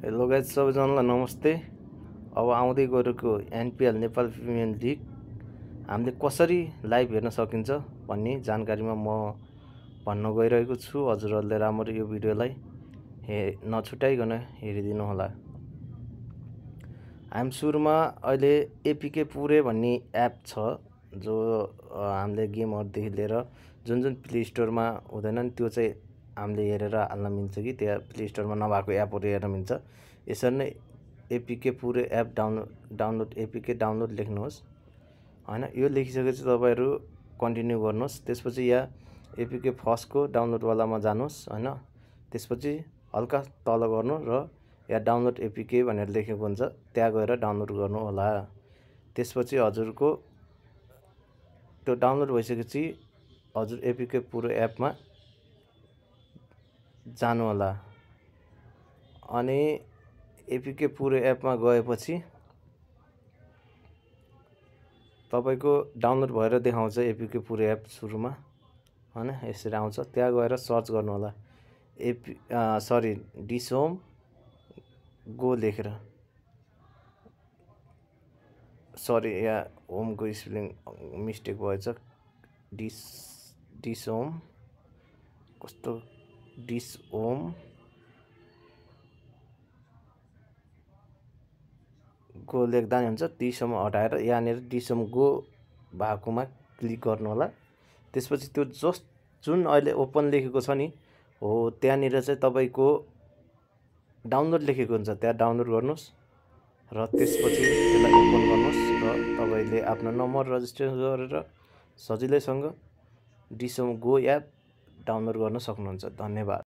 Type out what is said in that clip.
Hello guys, सबैजनालाई नमस्ते। अब आउँदै गरेको एनपिएल नेपाल प्रिमियर लिग हामीले कसरी लाइभ हेर्न सकिन्छ भन्ने जानकारीमा म भन्न गइरहेको छु। हजुरहरूले राम्ररी यो भिडियोलाई नछुटाइकन हेरिदिनु होला। हामी सुरुमा अहिले एपिके पुरे भन्ने एप छ, जो हामीले गेमहरूदेखि लिएर जुन प्ले स्टोरमा हुँदैनन् त्यो चाहिँ हामीले हेरेर हाल्न मिल्छ कि त्यहाँ प्ले स्टोरमा नभएको एपहरू हेर्न मिल्छ। यसरी नै एपिके पुरे एप डाउनलोड एपिके डाउनलोड लेख्नुहोस् हैन। यो लेखिसकेपछि तपाईहरु कन्टिन्यू गर्नुहोस्। त्यसपछि यहाँ एपिके फर्स्टको डाउनलोडवालामा जानुहोस् हैन। त्यसपछि हल्का तल गर्नु र यहाँ डाउनलोड एपिके भनेर लेखेको हुन्छ, त्यहाँ गएर डाउनलोड गर्नु होला। त्यसपछि हजुरको त्यो डाउनलोड भइसकेपछि हजुर एपिके पुरो एपमा जानु होला। अनि एपिके पुरो एपमा गएपछि तपाईको डाउनलोड भएर देखाउँछ एपिके पुरो एप सुरुमा हैन। यसरी आउँछ, त्यहाँ गएर सर्च गर्नु होला डिसोम गो लेखेर। यहाँ होमको स्पेलिङ मिस्टेक भएछ। डिसोम कस्तो डिसोम गो लेख्दा नि हुन्छ। डिसोम हटाएर यहाँनिर डिसोम गो भएकोमा क्लिक गर्नु होला। त्यसपछि त्यो जुन अहिले ओपन लेखेको छ नि हो, त्यहाँनिर चाहिँ तपाईको डाउनलोड लेखेको हुन्छ, त्यहाँ डाउनलोड गर्नुहोस् र त्यसपछि त्यसलाई ओपन गर्नुहोस् र तपाईले आफ्नो नम्बर रजिस्ट्रेसन गरेर सजिलैसँग डिसोम गो एप डाउनलोड गर्न सक्नुहुन्छ। धन्यवाद।